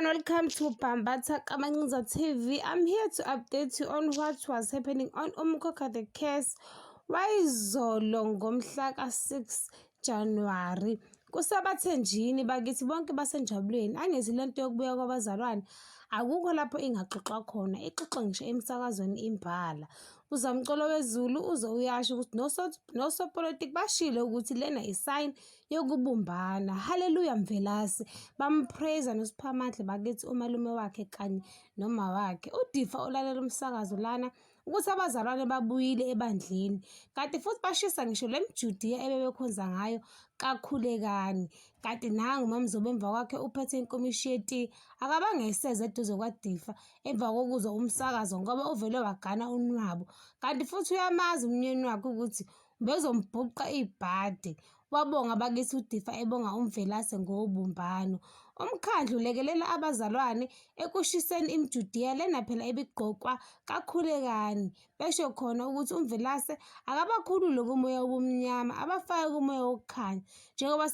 Everyone, welcome to Bambatha Kamancinza TV. I'm here to update you on what was happening on Umkhokha the Case wayizolo ngomhla ka-6 January. Kusabathenjini bakithi bonke basenjabulweni. Angithi lento yokubuya kwabazalwane akukho lapho ingaxoxwa khona, ixoxwa ngisho emsakazweni imbala. Uzamcolo wezulu uze uyasho ukuthi nosopolitiki bashilo ukuthi lena i-sign yokubumbana. Hallelujah Mvelase. Bampraise noSiphamandla bakithi umalume wakhe kanye noma wakhe. UDifa ulalela umsakazo lana ukuthi abazalwane babuyile ebandleni kanti futhi bashisa ngisho le mjudiya ebebekhonza ngayo kakhulekani kanti nangu uMaMzobe emva kwakhe uphethe inkomishi yeti akabange eseze eduze kwaDifa emva kokuzwa umsakazo ngoba uvele wagana unwabu kanti futhi uyamazi umnyeni wakhe ukuthi ubezombhuqa ibhadi. Wabonga bakithi uDifa ebonga uMvelase ngobumbano. Umkhandlu ulekelela abazalwane ekushiseni imijudiya lena phela ebigqokwa kakhulekani. Besho khona ukuthi uMvelase akabakhulule kumoya wobumnyama abafake kumoya wokukhanya njengoba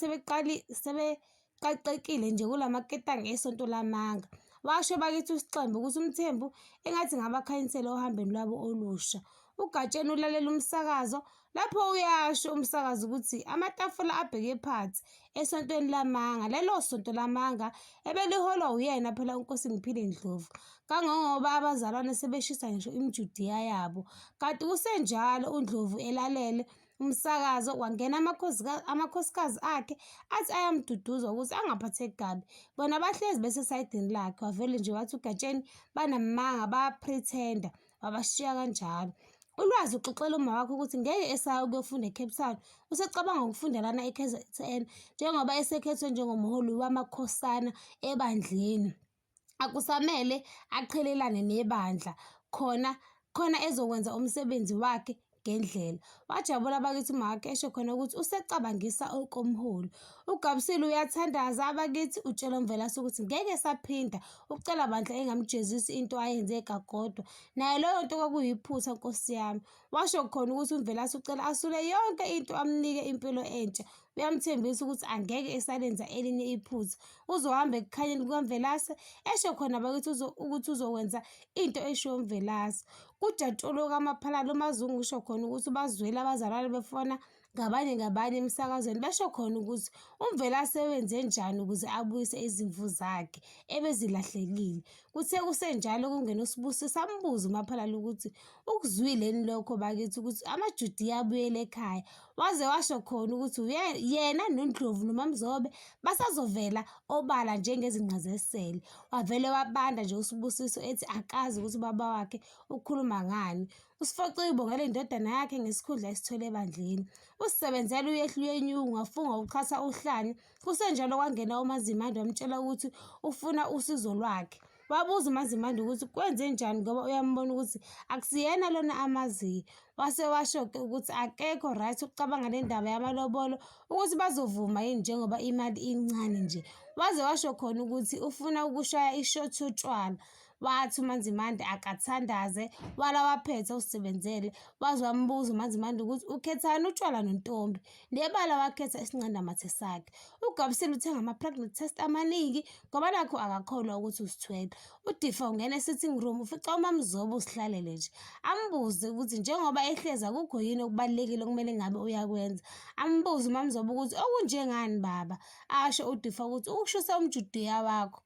sebeqaqekile nje kulamaketanga esonto lamanga. Washo bakithi uSixembe ukuthi uMthembu engathi ngabakhanyisela ohambeni lwabo olusha. UGatsheni ulalela umsakazo lapho uyasho umsakazi ukuthi amatafula abheke phansi esontweni lamanga. Lelo sonto lamanga ebeliholwa uyena phela uNkosingiphile Ndlovu kangangoba abazalwane sebeshisa ngisho imijudiya yabo. Kanti kusenjalo uNdlovu elalele umsakazo kwangena amakhosikazi akhe athi ayamduduza ukuthi angaphatheki kabi. Bona bahlezi besesayidini lakhe wavele nje wathi uGatsheni banamanga bayapretenda. Wabashiya kanjalo. ULwazi uxoxela uma wakhe ukuthi ngeke esaya ukuyofunda eCape Town, usecabanga ukufunda lana eKZN njengoba esekhethwe njengomholi wamakhosana ebandleni. Akusamele aqhelelane nebandla khona khona ezokwenza umsebenzi wakhe ngendlela. Wajabula bakithi umawakhe esho khona ukuthi usecabangisa okomholi. UGabisile uyathandaza abakithi utshela uMvelase ukuthi ngeke esaphinda ucela bandla engamjezisi into ayenze kakodwa. Naye leyo nto kwakuyiphutha nkosi yami. Washo khona ukuthi uMvelase ucela asule yonke into amnike impilo entsha. Uyamthembisa ukuthi angeke esalenza elinye iphutha. Uzohamba ekukhanyeni kukaMvelase esho khona bakithi ukuthi uzokwenza into eshiwo uMvelase. Kujatshulwe kaMaphalala uMaZungu usho khona ukuthi ubazwile abazalwane befona ngabanye ngabanye emsakazweni besho khona ukuthi uMvelase wenze njani ukuze abuyise izimvu zakhe ebezilahlekile. Kuthe kusenjalo kungena uSibusiso ambuze uMaphalala ukuthi ukuzwile yini lokho bakithi ukuthi amaJudiya abuyele ekhaya. Waze washo khona ukuthi yena noNdlovu noMaMzobe basazovela obala njengezinqa zesele. Wavele wabanda nje uSibusiso ethi akazi ukuthi ubaba wakhe ukhuluma ngani. USifocile ubongela indodana yakhe ngesikhundla esithole ebandleni. Usisebenzela uyehla uyenyuka ungafunga uchatha uhlanya. Kusenjalo kwangena uMaZimande wamtshela ukuthi ufuna usizo lwakhe. Wabuza uMaZimande ukuthi kwenze njani ngoba uyambona ukuthi akusiyena lona amaziyo. Wase washo-ke ukuthi akekho right ukucabanga le ndaba yamalobolo ukuthi bazovuma yini njengoba imali incane nje. Waze washo khona ukuthi ufuna ukushaya ishothi yotshwala. Wathi uManzimande akathandaze wala waphetha usebenzele waze wambuza uManzimande ukuthi ukhethani utshwala nontombi. Nebala wakhetha isinqandamathe sakhe. UGabisile uthenga ama-pregnant test amaningi ngoba nakho akakholwa ukuthi uzithwele. UDifa ungena e-sitting room ufica uMaMzobe uzihlalele nje. Ambuze ukuthi njengoba ehlezi akukho yini okubalulekile okumele ngabe uyakwenza. Ambuze uMaMzobe ukuthi okunjengani baba? Asho uDifa ukuthi ukushisa umjudiya wakho.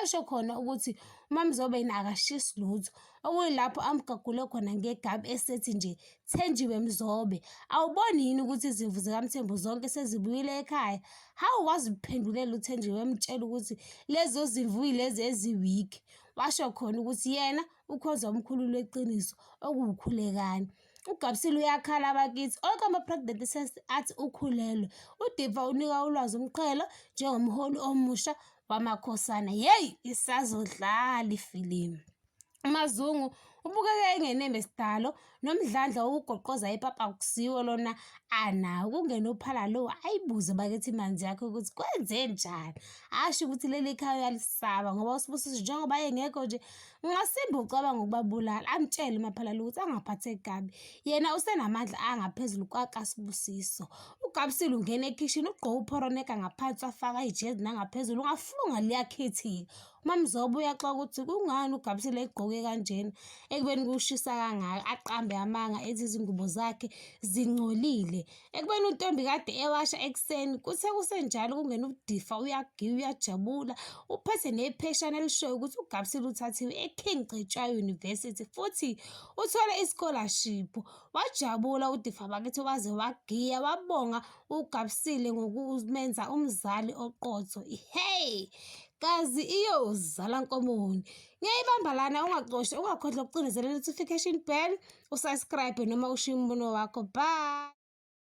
Esho khona ukuthi uMaMzobe yena akashisi lutho, okuyilapho amgagule khona ngegabi esethi nje, Thenjiwe Mzobe, awuboni yini ukuthi izimvu zikaMthembu zonke sezibuyile ekhaya? Hawu waziphendulela uThenjiwe emtshela ukuthi lezo zimvu yilezi eziweak. Washo khona ukuthi yena ukhonza umkhululi weqiniso okuwuKhulekani. UGabisile uyakhala bakithi onke ama-pregnant test athi ukhulelwe. UDifa unika ulwazi umqhelo njengomholi omusha wamakhosana. Yeyi isazodlala ifilimu. UMaZungu Ubukeka engeneme sidalo nomdlandla wokugoqoza ipapa akusiwo lona anawo. Kungene uPhalalo ayibuze bakithi imanzi yakhe ukuthi kwenzenjani. Asho ukuthi leli khaya uyalisaba ngoba uSibusiso njengoba engekho nje ungasimba ucabanga ukubabulala. Amtshele uMaphalala ukuthi angaphatheki kabi. Yena usenamandla angaphezulu kwakaSibusiso. UGabisile ungena ekhishini ugqoke uphoroneka ngaphansi wafaka ijezi nangaphezulu ungafunga liyakhithika. UMaMzobe uyaxoka ukuthi kungani uGabisile egqoke kanjena ekubeni kushisa kangaka, aqambe amanga ethi izingubo zakhe zingcolile. Ekubeni uNtombi kade ewasha ekuseni, kuthe kusenjalo kungena uDifa uyagiya uyajabula, uphethe nepheshana elishoyo ukuthi uGabisile uthathiwe eKing Cetshwayo University futhi uthole i-scholarship. Wajabula uDifa bakithi waze wagiya wabonga uGabisile ngokumenza umzali oqotho. Hey! Kazi iyozala nkomoni. Ngiyayibamba lana ungacoshi ungakhohlwa ukucindezela notification bell, usubscribe noma ushiye umbono wakho. Bye.